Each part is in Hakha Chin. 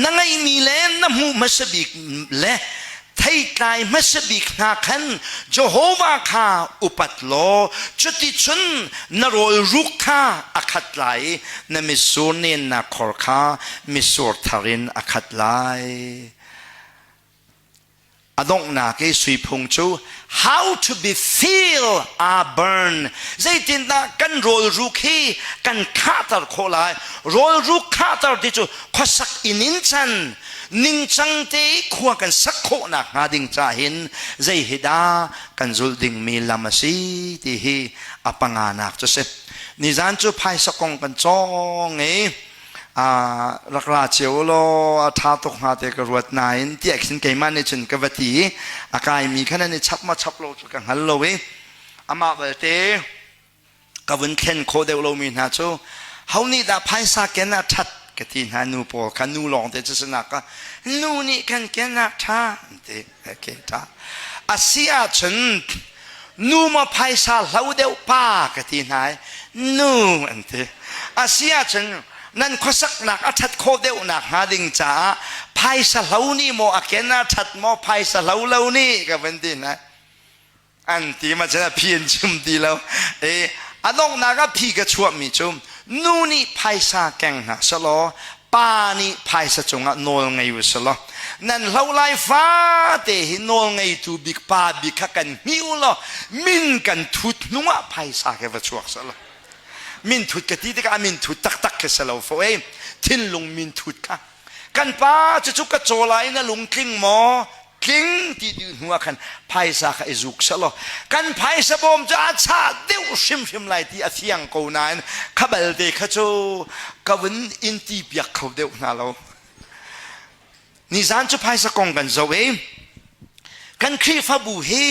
Na ngeihmi le na hmuh hmasa bik le theitlai hmasa bik hna khan Jehovah kha upat law cuticun na rawl ruk kha a khat lai i na mitsur nennak khor kha mitsur thar in a khat lai. A donghnak i sui phung cu how to be feel a burn zeitindah kan rawlruk hi kan khahter khawh lai rawlruk khahter ti cu khuasak in in chan ningcang te i khua kan sak khawhnak hnga ding ca hin zei hi dah kan zulh dingmi lam a si ti hi a panganak cu si nizan cu phaisa kong kan cawng i rak ra cio law a ṭha tuk hnga te ka ruat nain tiah khin keimah nih cun ka va ti i a kaimi khan an i chap ma chap lo cu ka hngal lo i amah belte ka vun thlen khawh deuh lomi hna cu ho nih dah phaisa ken ah ṭhat ka ti hna nu pawl kha nu lawng te cu sinak ka nu nih kan ken ah ṭha an ti okay ṭha a si ahcun nu maw phaisa hlo deuh pa ka ti hna i nu an ti a si ahcun nan khuasaknak a ṭhat khawh deuhnak hnga ding caah phaisa hlo nih maw a ken a ṭhat maw phaisa hlo lo nih ka van ti hna an ti ma cun a phi an chim ti lo e a donghnak ah phi ka chuahmi cu nu nih phaisa keng hna selaw pa nih phaisa cungah nawl ngei u selaw nan hlo lai fate hi nawl ngeitu bik pa bik kha kan hmi u law min kan thut hnungah phaisa ke va chuak selaw min thut ka ti tikah min thut taktak khi si lo fo ei thinlung min thut kha kan pa cucu ka caw lai na lungtling maw tling ti dih hnu ah khan phaisa kha i zuk selaw kan phaisa bawm cu a chah deuh hrimhrim lai ti a fiang ko nain kha balte kha cu ka vun in ti piak kho deuh hna lo nizan cu phaisa kong kan zoh i kan Khrihfabu hi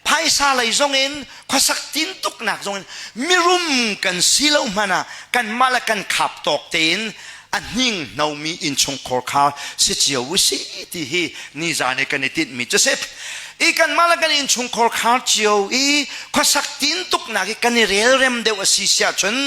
phaisa lei zong in khuasak tin tuknak zong in mirum kan si lo hmanh ah kanmah le kan khap tawk tein a hning hnomi innchungkhar kha si cio u si ti hi nizan i kan i tinhmi cu si i kanmah le kan innchungkhar khar cio i khuasak tin tuknak i kan i relrem deuh a si siah cun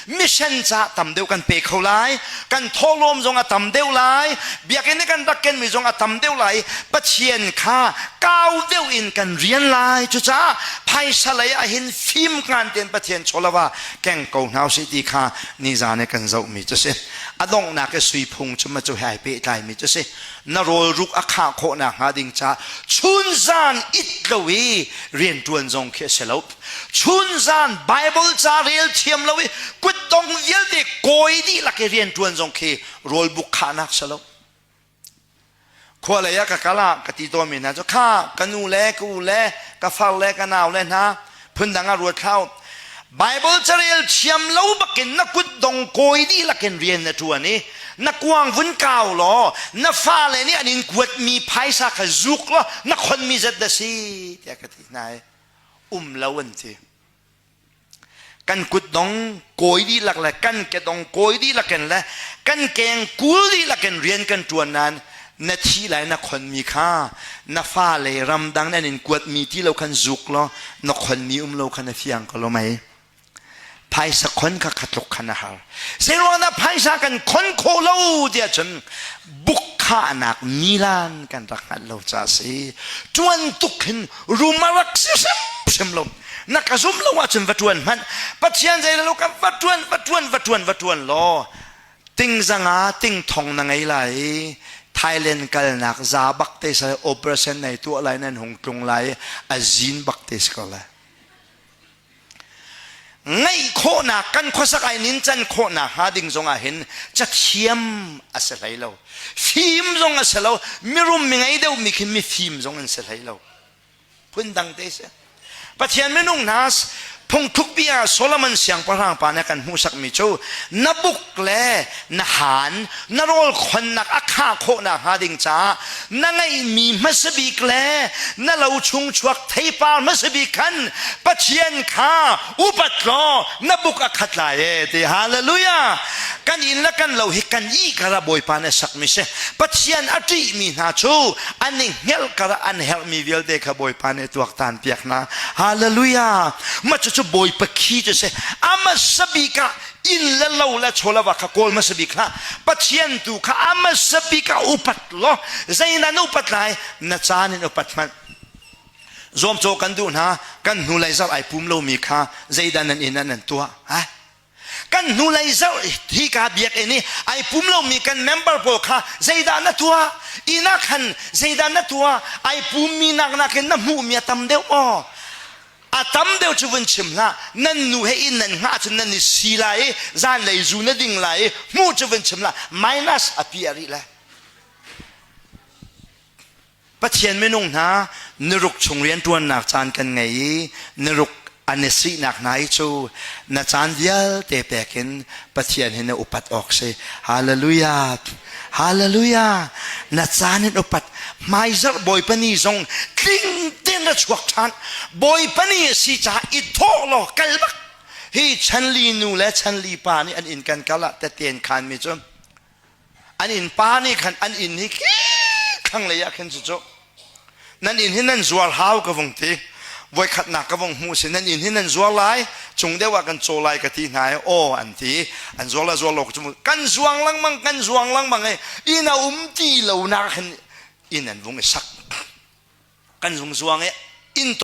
mission ca tam deuh kan pe kho lai kan thawhlawm zong a tam deuh lai biakinn i kan rak kenmi zong a tam deuh lai pathian kha kau deuh in kan rian lai cucaah phaisa lei ah hin fim ngan tein pathian chawlava keng ko hna usih ti kha nizan i kan zohmi cu si a donghnak i sui phung cu ma cu he ai pehtlaimi cu si na rawlruk a khah khawh nakhnga ding ca chunzan it lo i rianṭuan zong khi a si lo chunzan Bible ca rel thiam lo i kutdong vialte kawi dihlak i rianṭuan zong khi rawlbuk khahnak si lo khua lei ah ka kal ah ka ti tawnmi hna cu kha ka nu le ka u le ka far le ka nau le hna phundang ah ruat hlah Bible carel thiam lo bakin na kutdong kawi dihlak in rian na ṭuan i na kuang vun kau law na fale nih an in kuatmi phaisa kha zuk law na khonmi zat dah si tiah ka ti hna i um lo an ti kan kutdong kawi dihlak le kan kedong kawi dihlak in le kan keng kul dihlak in rian kan ṭuan nain na thi lai na khonmi kha na fale ramdang nan in kuatmi ti lo khan zuk law na khonmi um lo kha na fiang ko lo mei phaisa khon kha khatluk khan a har zeiruangah phaisa kan khon khawh lo tiah cun bukkhahnak milan kan rak hngalh lo ca si ṭuan tuk hin rum a rak si hrimhrim lo na ka zum lo ahcun va ṭuan hmanh Pathian zei lo ka va ṭuan va ṭuan va ṭuan va ṭuan law ting zanga ting thong na ngei lai i Thailand kalnak za bak te sa operation nei tuah lai nan hung tlung lai a zin bak te si ko lai Ngeih khawhnak kan khuasak ai nincan khawhnak hnga ding zongah hin cathiam a si hlei lo. Fim zong a si lo. Mirum mi ngei deuh mi khin mifim zong an si hlei lo. Phundang te si. Pathian minung hna phungthluk bia Solomon siangpahrang pa nih kan hmuhsakmi cu na buk le na haan na rawl khonnak a khah khawhnak hnga ding caah na ngeihmi hmasa bik le na lo chung chuak theipar hmasa bik khan Pathian kha upat law na buk a khat lai e ti hallelujah kan inn le kan lo hi kan i kara Bawipa nih a sakmi si Pathian a ṭihmi hna cu an i hngelh kara an herhmi vialte kha Bawipa nih tuaktan piak hna hallelujah mah cucu Bawipa khi cu si a hmasa bik ah. Inn le lo le chawlava kha kawl hmasa bik hlah. Pathian tu kha a hmasa bik ah upat law zeidah na upat lai? Na caan in upat hmanh. Zuamcaw kan duh hna, kan hnulei zarh ai pum lomi kha zeidah nan inn ah nan tuah? Ha? Kan hnulei zarh hika biakinn i ai pum lomi kan member pawl kha zeidah na tuah? Inn ah khan zeidah na tuah? Ai pummi nak nakin na hmuhmi a tam deuh maw? A tam deuh cu vun chim hlah. Nan nu he inn nan hngah cun nan i si lai i zanlei zu na ding lai i hmuh cu vun chim hlah. Minus a piah rih lai. Pathian minung hna niruk chung rianṭuannak caan kan ngei i niruk an i sihnak hna hi cu na caan vialte pek in Pathian hi na upat awk si. Hallelujah! Hallelujah! Na caan in upat. Hmaizarh Bawipa ni zong tling tein ra chuak ṭhan. Bawipa ni a si caah i thawh law kal bak. Hi chanli nu le chanli pa nih an inn kan kal ah teten khanmi cu an inn pa nih khan an inn hi thlanglei ah khin cucu nan inn hi nan zuar hau ka vung ti voikhatnak ka vung hmuh si nan inn hi nan zuar lai cung deuh ah kan caw lai ka ti hna i aw an ti an zuar la zuar lo cu kan zuang lengmang kan zuang lengmang i inn a um ti lo nak hin inn an vung i sak kan zung zuang i inn.